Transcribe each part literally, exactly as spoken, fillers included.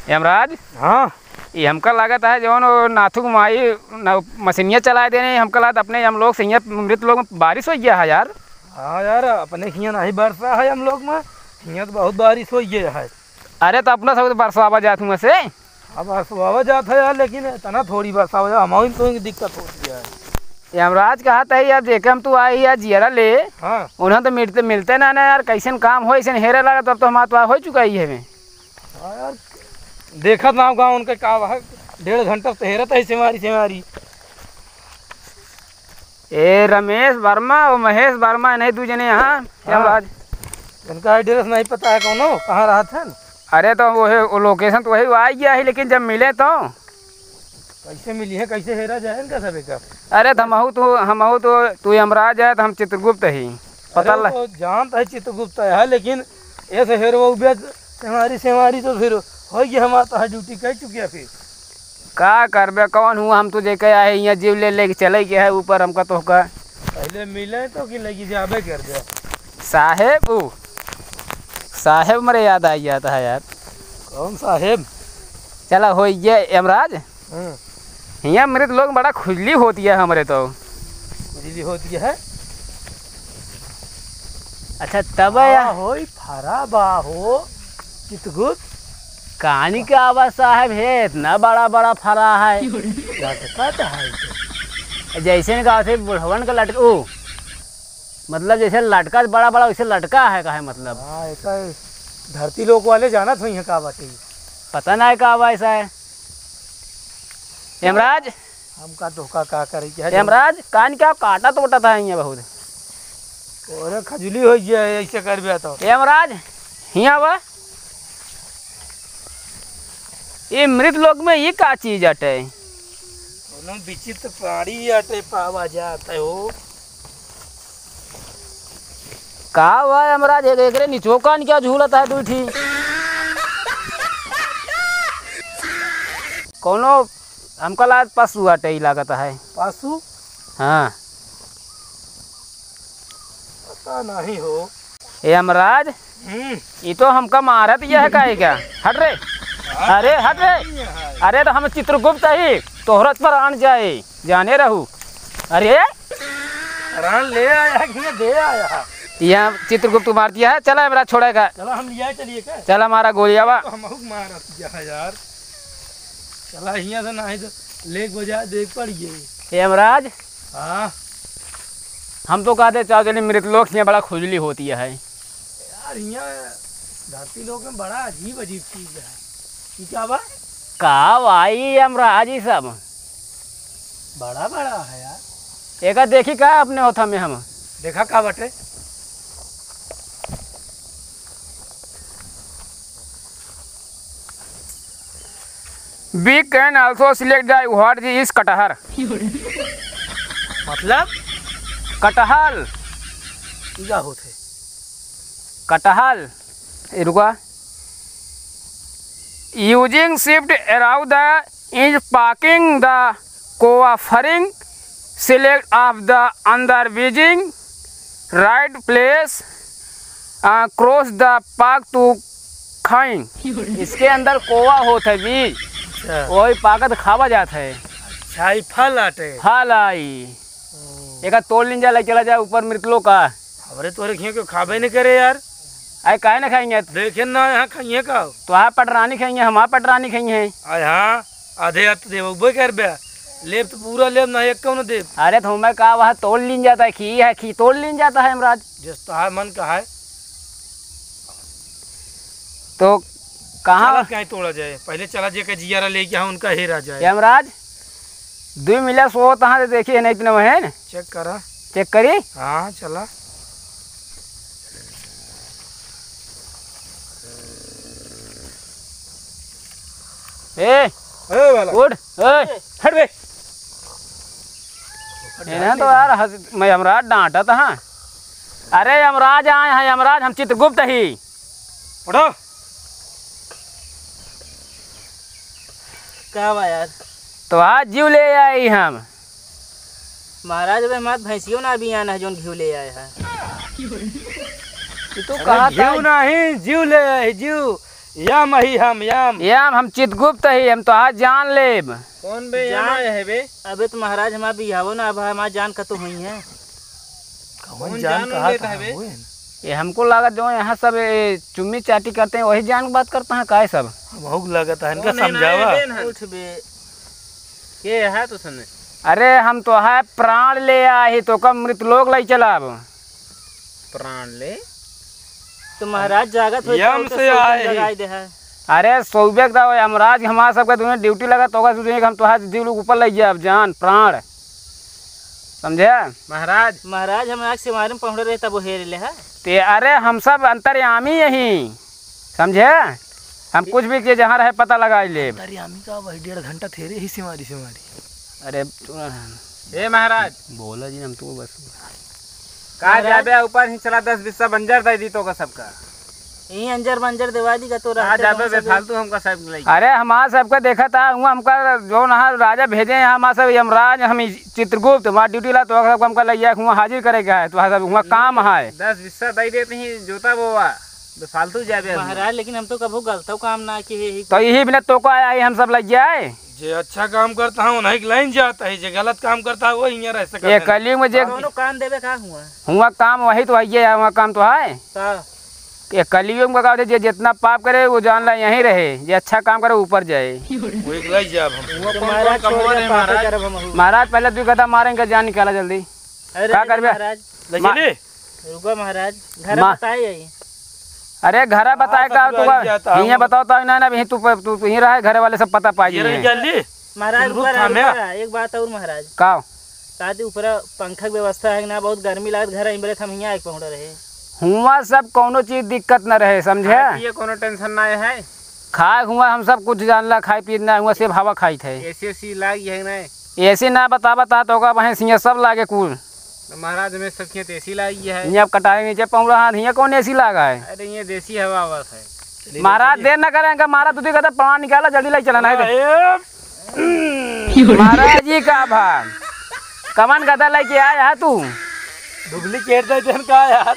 यमराज, हाँ। ये हमका लागत है जौन वो नाथू के माई न-, मशीनिया चलाए देने, हमका लागत अपने हम लोग से हियाँ मृत लोग में बारिश होइ गया है यार। हाँ यार, अपने हियाँ नहीं बरसा है हम लोग में, हियाँ तो बहुत बारिश होइ गया है। अरे तो अपना सब तो बरसावा जात हुआ से। अब बरसावा जात है यार, लेकिन इतना थोड़ी बरसावा जात, हमारी तो दिक्कत होती है। यमराज कहत है यार, जेके हम तू आई यार जियरा ले, हाँ। उन्हें तो मिलते, मिलते ना ना यार, कैसन काम हो, ऐसन हेरे लगा, तब तो हमारा तो होइ चुका ही है। हाँ यार, देखत नाव गाँव उनके का बा, डेढ़ घंटा से हेरत है सेवारी, सेवारी। ए रमेश वर्मा और महेश वर्मा, इन्हें दू जने यहाँ, हाँ। यमराज। इनका address नहीं पता है कौनो, कहाँ रहत हैं? अरे तो वो है, वो location तो वही, वो आ गया है, लेकिन जब मिले तो। कैसे मिली है, कैसे हेरा जाए इनका सब एक? अरे तो हमहू तो, हमहू तो, तू यमराज है तो हम चित्रगुप्त ही। पता अरे ल- वो जानत है चित्रगुप्त है, लेकिन ऐसे हेरवा उबिया सेवारी, सेवारी तो फिर होइ गया, हमार तो ड्यूटी कर चुकिया फिर। का करबे, कौन हुआ, हम तो जेके आए हियाँ जीव ले लेके चले के है ऊपर हमका तोहका। पहले मिले तो कि लगी जाबे कर दे। साहेब, ऊ साहेब मरे याद आ जाता है यार। कौन साहेब? चला हो ये यमराज। हाँ। हियाँ मृत लोग बड़ा खुजली होती है हमरे तो। खुजली होती है? अच्छा, तब आवा या- होई फरा बा हो, चितगुत। कहानी का आवा साहेब है, इतना बड़ा बड़ा फरा है। लटका तो है तो। जैसे इनका होते बुढ़वन का लटक-, ओ, मतलब जैसे लटका बड़ा बड़ा वैसे लटका है, का है मतलब? हाँ, ऐसा है। धरती लोक वाले जानत होई हैं का बाटे। पता ना है का आवा ऐसा है। यमराज, हमका धोखा का करे के है? यमराज, कान क्या काटा तो उठा था यहाँ बहुत। अरे खजुली हो गया है, ऐसे कर दिया तो। यमराज, हियाँ आवा। ये मृत लोक में ये का चीज अटे? कोनो विचित्र प्राणी अटे पावा जात है हो। का हुआ यमराज, एक, एकरे निचो कान क्या झूलत है दुई ठी? कोनो हमका लागत पशु अटे, ई लागत है। पशु? हाँ। पता नहीं हो। ए यमराज, हम्म। ई तो हमका मारत यह है काहे क्या? हट रे। हाँ, अरे हट रे। नहीं है। अरे तो हम चित्रगुप्त ही, तोहरत पर आन जाए, जाने रहू। अरे। प्राण ले आया कि ये दे आया? यहाँ चित्रगुप्त मार दिया है, चला यमराज छोड़ेगा। चला हम लिया चलिए का? चला मारा गोलियावा। तो हम मारत यह है यार। चला हियाँ से नहीं तो लेके बजा देख पड़िए। ए यमराज, हाँ। हम तो कहते चाहो चलिए मृत लोक हियाँ बड़ा खुजली होती है। यार हियाँ धरती लोक में बड़ा अजीब अजीब चीज है। ये क्या बा? का भाई यमराज ई सब? बड़ा बड़ा है यार। एका देखी का अपने होथा में हम? देखा का बटे? We can also select the word is कटहर। मतलब? कटहल। ई का होत है? कटहल। ए, रुका। Using shift arrow the is parking the cover fairing select of the under beijing right place, uh, cross the park to खाई। इसके अंदर कोवा होत है बीज, अच्छा। वही पाकत खावा जात है। अच्छा, ई फल आटे। फल आई। ओ। एका तोड़ लीन जा, ले चला जा ऊपर मृतलोक का। हमरे तोरे खिया क्यों खाबे नहीं करे यार। अरे काहे ना खाएंगे? देखे ना यहाँ खाइए का। तो आप पटरानी खाएंगे, हम आप पटरानी खाएंगे। आय हाँ। आधे हाथ देबो कर बे। लेब तो पूरा लेब, ना एक कौन देब। अरे तो हमें का वहाँ तोड़ लीन जाता है, खी है, खी तोड़ लीन जाता है यमराज। जस तोहार मन कहा है। तो कहाँ चला कहीं तोड़ा जाए, पहले चला जे के जियारा लेके यहाँ उनका हेरा जाए। यमराज, दुई मिला सो तहाँ से देखी है, नहीं इतने में है ना? चेक करा। चेक करी? हाँ, चला। ए, ए, वाला। उठ, ए। हट बे। इन्हें तो यार हंस-, मैं यमराज डांटा था। अरे यमराज आए हैं, यमराज, हम चित्रगुप्त ही। उठो। का बा यार? तो आज जीव ले आई हम। महाराज, अबे हमार भैंसियो ना अभी आना है, जोन घीव ले आए है। ये तो अरे कहा था। घीव नहीं, जीव ले आए, जीव। यम ही हम, यम। यम, हम चित्रगुप्त ही, हम तोहार जान लेब। कौन बे, यम जान? आए है बे? अबे तो महाराज, हमार बियाहो ना, अब हमार जान कतो हुई है। कौन कौन जान जान कहा लेता था है बे? हुए? ये हमको लागत जो यहाँ सब ये चुम्मी चाटी करते हैं, वही जान बात करता है, काय सब? हमहू के लागत है, इनका कौन है ना समझावा। ये बे ना? उठ बे। के है तो सने? अरे, हम तोहार प्राण ले आए ही, तोका मृत लोक लई चलब। प्राण ले? तो महाराज जागत होई यम तो से सोचन आए ही। जगाई दे है। अरे, सौबे के तो यमराज हमार सबके दुनिया ड्यूटी लगा, तोका सोचे कि हम तोहार जीव लोग ऊपर लई जाब, जान, प्राण। समझे? महाराज। महाराज, हम आँख से मारे में पहुँचे रहे, तब वो हेर ले है। ते, अरे, हम सब अंतर्यामी यही, समझे? हम कुछ भी के जहाँ रहे, पता लगा लेब। अंतर्यामी का वही डेढ़ घंटा थे रे, ही से मारी, से मारी। अरे, तू ना ए महाराज। बोला जी, हम तो बस। का महाराज। जाबे ऊपर ही चला, दस बिस्सा बंजर दे दी तोका सबका। यही अंजर बंजर देवा दी का तो का रहते जाबे कौन सा बेफालतू हमका सब लई। अरे हमार सबका देखा था, हुआ हमका जो ना राजा भेजे हैं, हमार सब यमराज, हम इस चित्रगुप्त, हमार ड्यूटी ला तो सबका हमका लई जाए, हुआ हाजिर करे का है, तो सब हुआ काम है। दस बिस्सा दे देते ही जोता बोवा, बेफालतू जाबे। महाराज, लेकिन हम तो कभू गलतो काम ना किए ही। तो यही बिना तोका आया ही, हम सब लई जाए। जे अच्छा काम करता है, उन्हीं के लाइन जाता है, जे गलत काम करता है, वो हियाँ रह सकता ये है। कलयुग में जे कौनो काम देवे का हुआ? हुआ काम वही तो है, हुआ काम तो है। का? ये कलयुग में का होता है, जे जितना पाप करे, वो जान ला यहीं रहे, जे अच्छा काम करे, ऊपर जाए। वो एक लाइन जाब हम। वो तो कौन महाराज कौन छोड़ कमवा दे, रहे पापे महाराज? करब हम। महाराज, पहले दू गदा मारेंगे, जान निकाला जल्दी। अरे का अरे करबे? महाराज। ले मा- चली? रुको महाराज, घर मा- बताए यही। अरे घर बताए हाँ, का ससुराल तू? जाता हूँ। हियाँ बताओ तो ना, ना, यहीं तू, तू, तू यहीं रहे, घर वाले सब पता पाई ये रही जाइए। जल्दी। महाराज, तुम रुक रुको, थामे। रुको, एक बात और महाराज। का? शादी ऊपर पंखा के व्यवस्था है कि ना, बहुत गर्मी लागत घर है, इमरे हम हियाँ आके पहुँचा रहे। हुआ सब कौनो चीज दिक्कत न रहे, समझे? खाए पिए कौनो टेंशन ना है। खाए हुआ हम सब कुछ जान ला, खाए पिए ना हुआ, सिर्फ हवा खाई थे। एसी ओसी लागी है ना? एसी ना बता, बता तो का बहन सिंह सब लागे कुल। तो महाराज, हमें सब खेत एसी लागी है। ये अब कटारे नीचे पहुँच रहा है, ये कौन एसी लागा है? अरे, ये देसी हवा आवत है। महाराज, देर न करें, इनका मारा, तू कहता, प्राण निकाला, जल्दी लाई चला, नहीं तो। ए! महाराज जी का भा, कमन गदा लेके आया है तू? डुप्लीकेट दे देन का यार?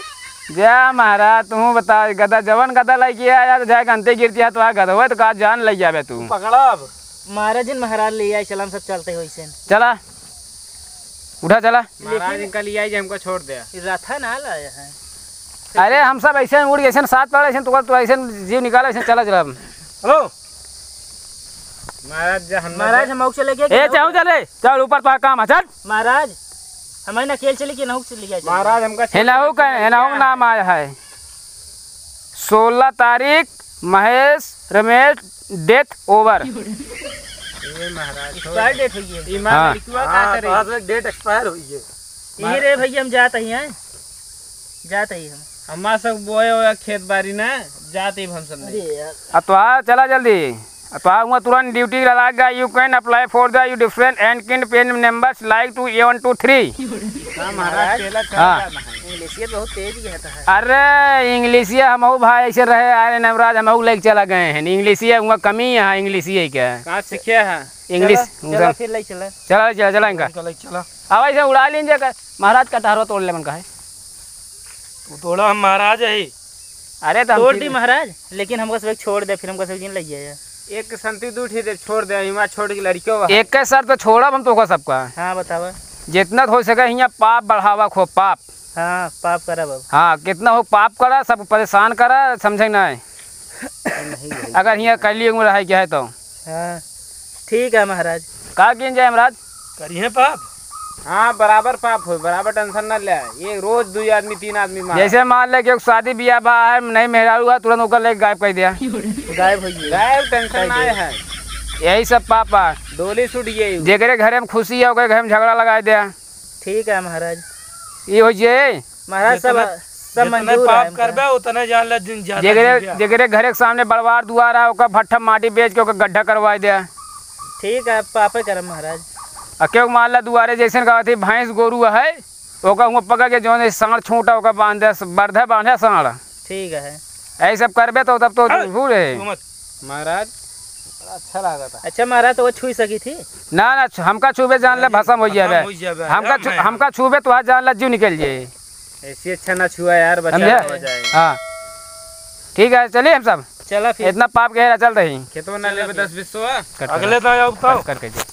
जा महाराज, तू बता, गदा, जवन गदा लेके आया यार, जाए गंते गिरती है, तो आ गदवे तो का जान ले जाबे तू। पकड़ा अब। महाराज जी, महाराज ले आए, चला, हम सब चलते हो इसे। चला। उठा चला। महाराज लेकिन इनका लिया ही, हमको छोड़ दे। रथा ना लाया है। अरे हम सब ऐसे उड़, ऐसे साथ पड़, ऐसे तो, तो ऐसे जीव निकाल, ऐसे चला चला। हेलो। महाराज जी, हम महाराज, हम आउक चले गए कि ए, ना? चल, चल रे, चल ऊपर, तो काम है, चल। महाराज, हमारे नकेल चले कि नहुक चले गया? महाराज, हमका हेनाहू का, हेनाहू का नाम आया है। सोलह तारीख, महेश, रमेश, डेथ ओवर। ये महाराज, एक्सपायर डेट हुई है। ईमान हाँ। लिखवा का हाँ, करे? तो आज डेट एक्सपायर हुई है। यही रे भैया, हम जात ही हैं, जात ही हम। हमार सब बोए हुआ खेत बारी ना, जात ही हम सब नहीं। अरे यार। अब तो आ, चला जल्दी। अब तो आ, हुआ तुरंत ड्यूटी लगा गया। You can apply for the you different and can pin numbers like to A one two three। हाँ, महाराज, पहला हाँ। चला जाना है। इंग्लिशिया बहुत तेज ही कहता है। अरे, इंग्लिशिया हमहू भाई ऐसे रहे, अरे नवराज हमहू लेके चला गए हैं। इंग्लिशिया हुआ कमी है, इंग्लिशिया के। कहाँ सीखे हैं? इंग्लिश, चला, चला, फिर ले चला। चला, चला, चला इनका। चला, चला। अब ऐसे उड़ा लीन जाए कर, महाराज का टहरो तोड़ ले मन का है। वो तोड़ा हम महाराज है। अरे तो हम तोड़ फिर दी महाराज, लेकिन हमको सब छोड़ दे, फिर हमको सब जिन ले जाए। एक संती दू ठे दे, छोड़ दे, हिमा छोड़ के लड़कियों वहाँ। एक के शर्त पे छोड़ब हम तोहका सबका। हाँ, बतावा। जितना हो सके हियाँ पाप बढ़ावा, खूब पाप। हाँ, पाप करब अब। हाँ, कितना हो पाप करा, सब परेशान करा, समझे ना है। नहीं भाई। अगर हियाँ कलयुग में रहे के है तो। हाँ, ठीक है महाराज। का किन जाए महाराज? करिए पाप। हाँ, बराबर पाप हो, बराबर टेंशन ना ले। ये रोज दू आदमी, तीन आदमी मारा। जैसे मान ले कि एक शादी ब्याह बा है, नहीं मेहरारू है, तुरंत ओकर लेके गायब कर दिया। गायब हो गया। गायब, टेंशन ना है। यही सब पाप बा। डोली छूट गई। जेकरे घरे में खुशी है, ओकरे घरे में झगड़ा लगा दिया। ठीक है महाराज। ये हो जे। महाराज, सब, जितने, सब जितने मंजूर है पाप हमका। करबे, उतने जान ले, जिन ज्यादा जेकरे, जीव्या। जेकरे घरे के सामने बड़वार दुआर है, ओकर भट्ठा माटी बेच के ओकर गड्ढा करवा दे। ठीक है, पापे करम महाराज। आ केहू मान ला दुआरे जैसन कहत ही भैंस गोरू है, ओकर हुआँ पकड़ के जौन है साँड़ छूटा ओकर बांधे, बरधे बांधे साँड़। ठीक है। यही सब करबे तो तब तो अरे, भूल है। तू मत। महाराज, बड़ा अच्छा लगा था। अच्छा महाराज, तो वो छुई सकी थी? ना, ना, छु-, हमका छुबे जान ले, भसम हो जाबे। भसम हो जाबे, हमका छु-, हमका छुबे तो आज जान ले, जीव निकल जाए। ऐसी अच्छा ना छुआ यार, बचा समझे? हो जाए। हाँ, ठीक है, चलिए हम सब। चला फिर। इतना पाप गहरा चल रही। खेतवा ना लेबे दस बीस सौ, आ? कट कर। अगले दाईं आउब तब। कट, कट कर दे।